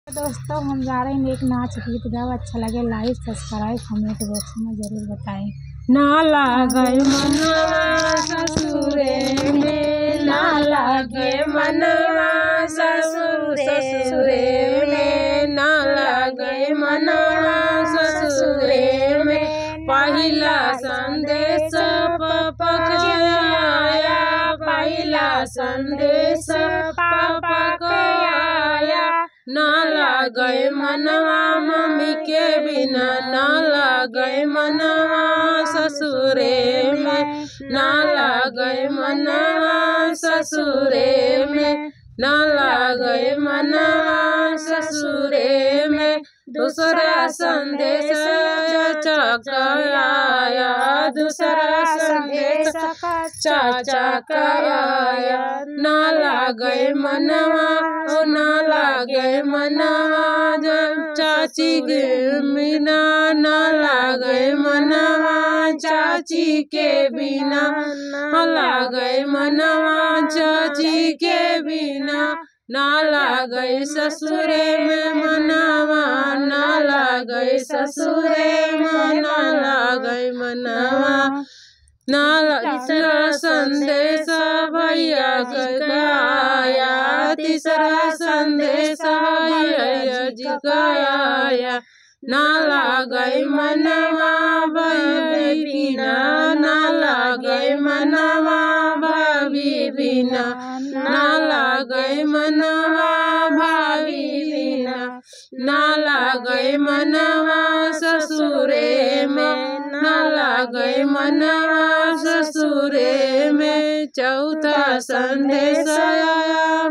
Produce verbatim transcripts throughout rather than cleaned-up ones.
दोस्तों, हम जा रहे हैं एक नाच गीत गाओ, अच्छा लगे like, subscribe, comment box में जरूर बताएं। ना लागै मनवा ससुरे में, ना लागै मनवा ससुरे, ससुरे में, ना लागै मनवा ससुरे में। पहिला संदेश पापा के आया, पहिला संदेश पापा के आया। ना लागै मनवा मम्मी के बिना, ना लागै मनवा ससुरे में, ना लागै मनवा ससुरे में, ना लागै मनवा ससुरे में। दूसरा संदेश चाचा का आया, दूसरा संदेश चाचा का आया। ना लागै मनवा, ओ ना लागै मनवा, जब चाची के बिना, ना लागै मनवा चाची के बिना, ना लागै मनवा चाची के बिना। ना लागै ससुरे में मनवा, ना लागै ससुरे में, ना लागै मनवा। ना ला-, तीसरा संदेश भैया जी का आया, तीसरा संदेश भैया जी का आया। ना लागै मनवा भाभी बिना, ना लागै मनवा भाभी बिना, ना लागै मनवा भाभी बिना। ना लागै मनवा ससुरे में, ना लागै मनवा ससुरे में। चौथा संदेश आया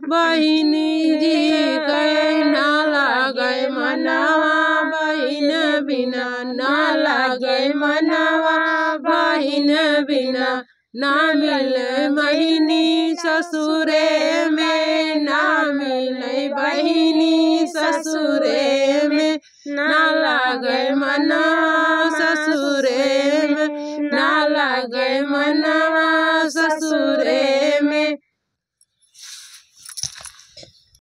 बहिनी जी के, ना लागै मनवा बहिन बिना, ना लागै मनवा बहिन बिना। ना मिलै बहिनी ससुरे में, ना मिलै बहिनी ससुरे में। ना लागै मनवा ससुरे में, ना लागै मनवा